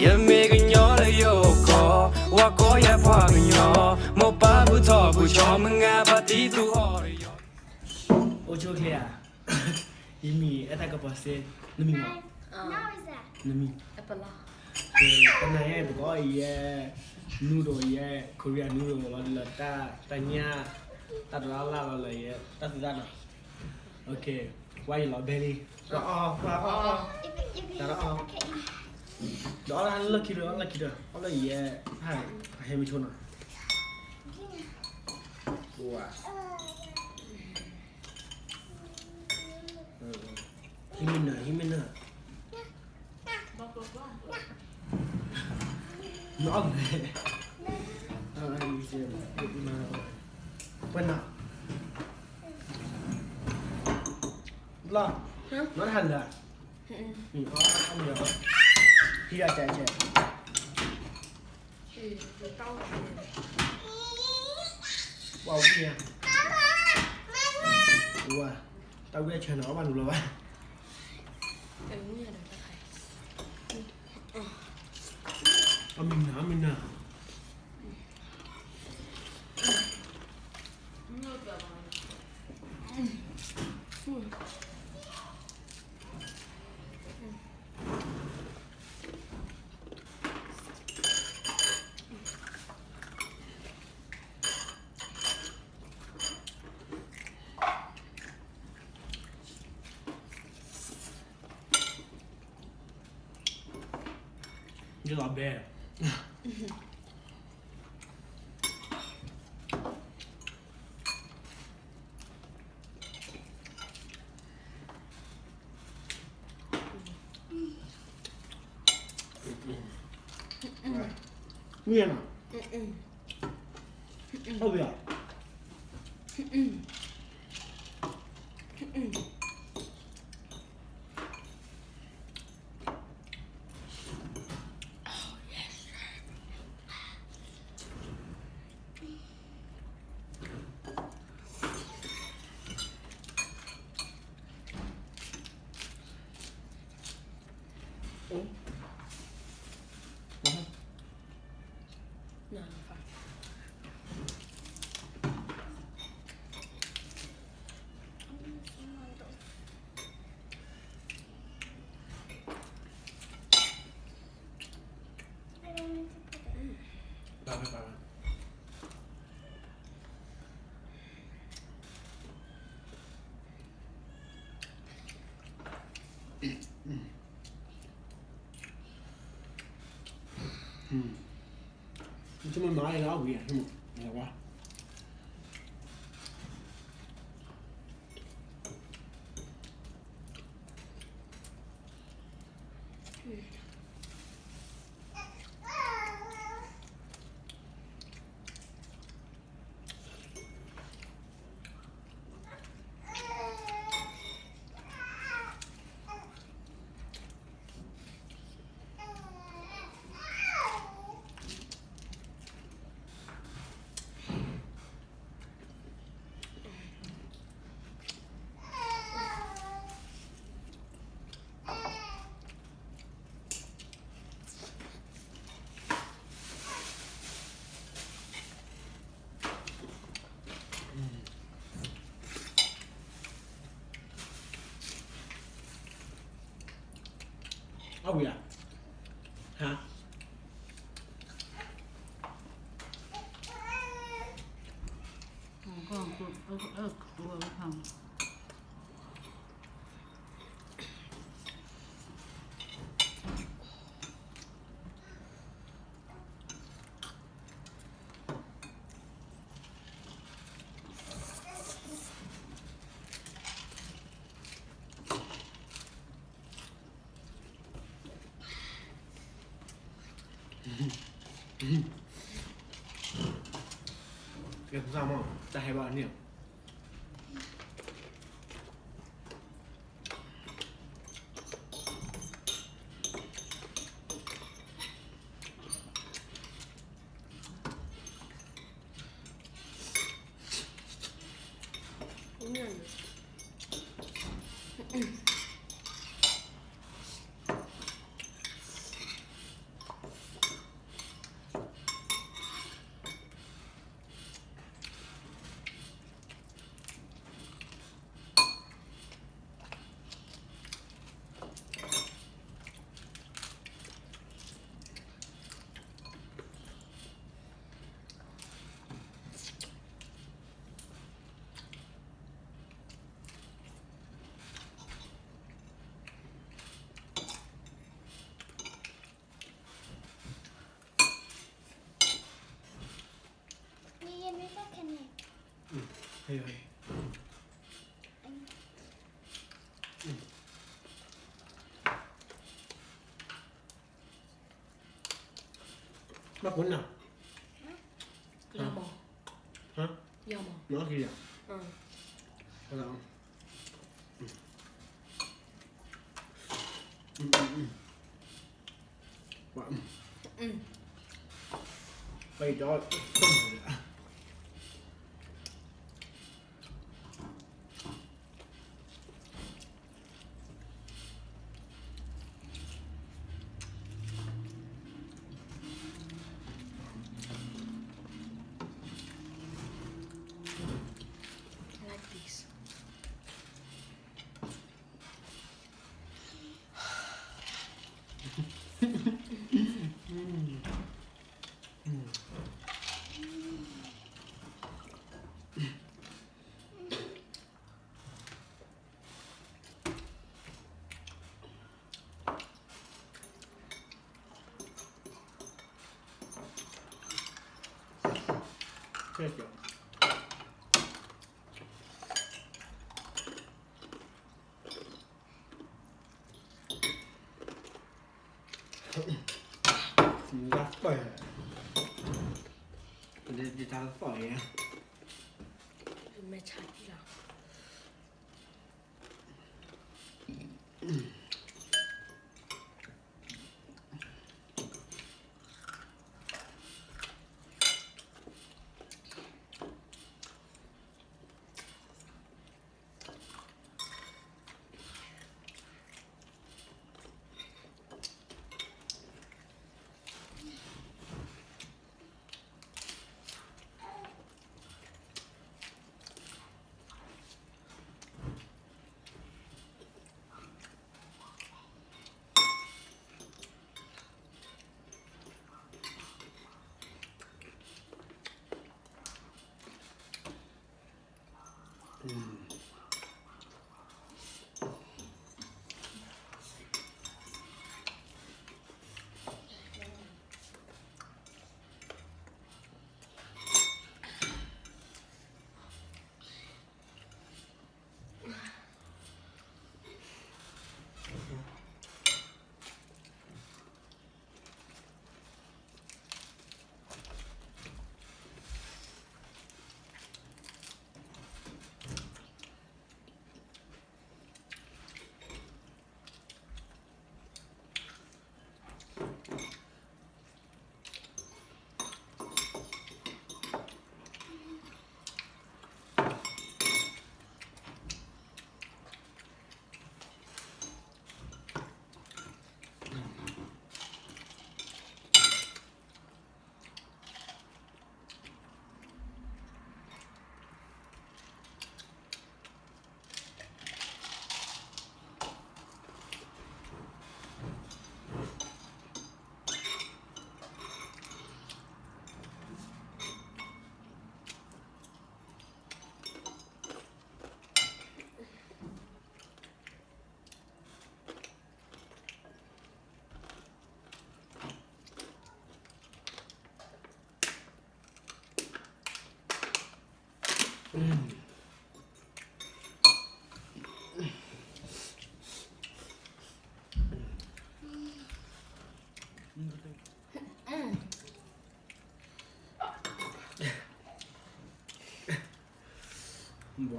ယမ့ၢ်ကညီလၢယအိၣ်ကီၢ်, ဝၤကိးယၤပှၤကညီ, မိၢ်ပၢ်ဘူၣ်ထီၣ်ဘူၣ်ကၠီ, မုၢ်ဂၤဖါတံၢ်သူၣ်ဟီၣ်ဒီးယီၤ. အိၣ်ဆူၣ်ချ့ဧါ, ယမံၤအဲၣ်တၢ်ကပီၤစ့, နမံၤမး, နမံၤ, တနၤညါပကအီၣ်ယဲ, noodleယဲ, Korean noodle လီၤလၢတၢ်ညၣ်, တၢ်တလၢ်လၢ်လီၤလၢယဲ, တၢ်သူတၢ်နီၤ, ဝါယလီၤဘဲလံ, ဒီးအီၣ်, ဒီးအီၣ်, ဒီးအီၣ်လၢခံဒီး, အီၣ်လၢခံဒီး, အီၣ်လၢယဲ, အဟဲမ့ၢ်ဆိနီၤ, ဝါ ဟံးမ့ၢ်နၤ, ဟံးမ့ၢ်နၤ, နအီၣ်မ့ၢ်, ပှဲၤနၤ, ဘျီ, နအီၣ်တဟါလၢာ်, ဟံးဒၣ်ကဲကဲ ပှၤဝံၣ်ညါ, ဝါ, တၢ်ဝံၣ်အဆၢန့ၣ် အီၣ်ဘၣ်နုာ်လီၤဘၣ်, အမံၤနၤ, အမံၤနၤ, ယလီၤဘဲ မ့ၢ်နီၤ, ဟုတ်ပြီလား, အဝံၤဧါ, ဟါ, က ကဲ တၢ်ဟဲဘၣ်န့ၣ် ညၣ်န့ၣ် ဘၣ်ကိးနၤ, ယမီၤ, ယမီၤ, နအီၣ်က့ၤယၤ, ပှၤ, ပှၤအံၤဒီး, I like this.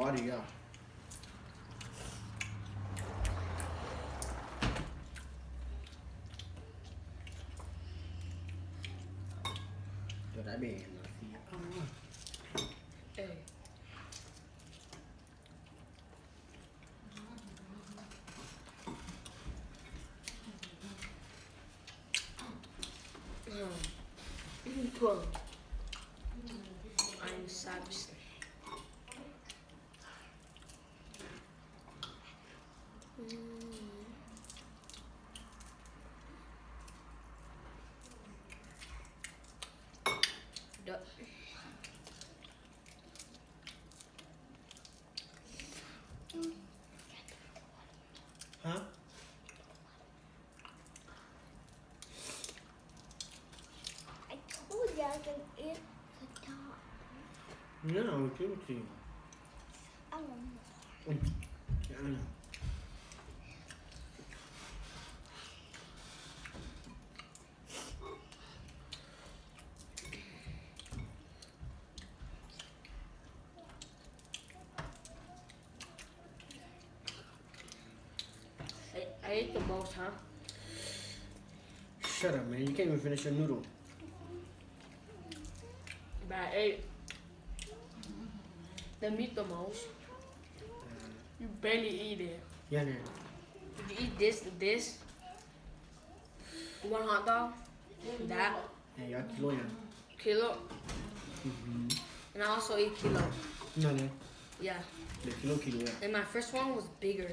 Body, yeah. Cho đã bể nó thì. Ê. Thường anh sao. Hả? I told you I can eat the dog. No, give it to you. I, I ate the most, huh? Shut up, man. You can't even finish your noodle. But I ate the meat the most. You barely eat it. Yeah, man. You eat this, this, one hot dog, that. Yeah, y'all kilo, yeah. Kilo. Mm-hmm. And I also eat kilo. No, no. Yeah. The kilo, kilo, yeah. And my first one was bigger.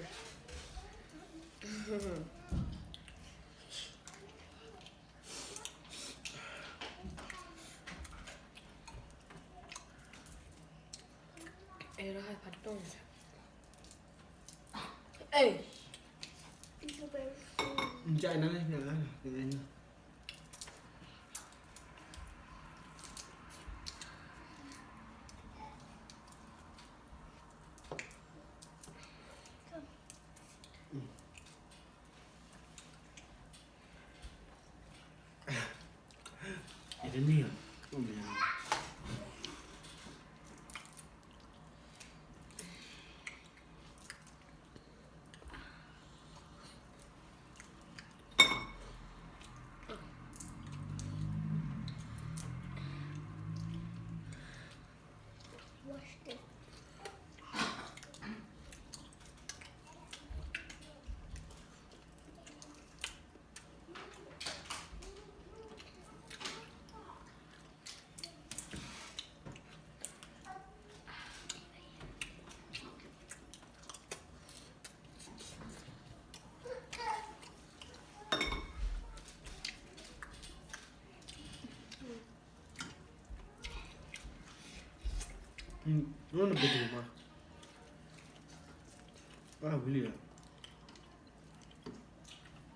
Ê,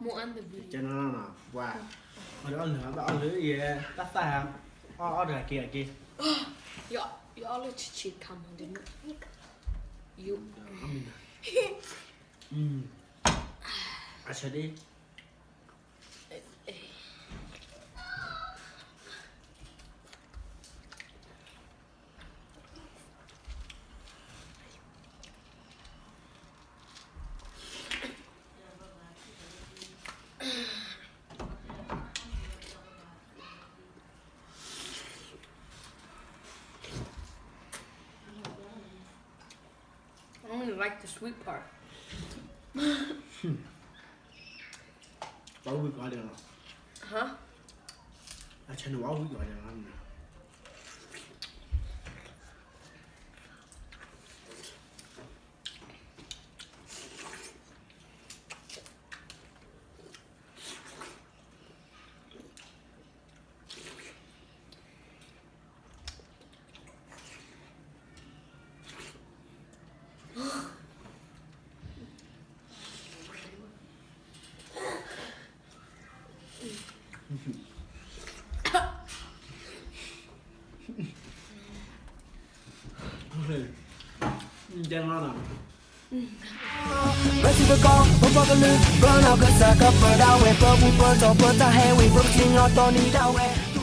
More on the video. ကနၣ်နီၤ ပှၤ အီၣ်ဒီးအီၣ်လၢ ဘၣ်အီၣ်လၢယဲ တၢ်သၣ် အီၣ်အီၣ်တဂၤက့ၤအက့ၤ ယအီၣ်လၢဆံးဆံးခါမး ယ အဆၢဒ့ I only like the sweet part. Huh? Recipe call, ပပကလုာ် ပနီၢ်ကစၢ်ကပၢဒၣ်ဝဲ ပပူၤပတီၢ်ပတၢ်ဟဲဝံၤ ပကစံၣ်ညီၣ်တီနံၤဒၣ်ဝဲ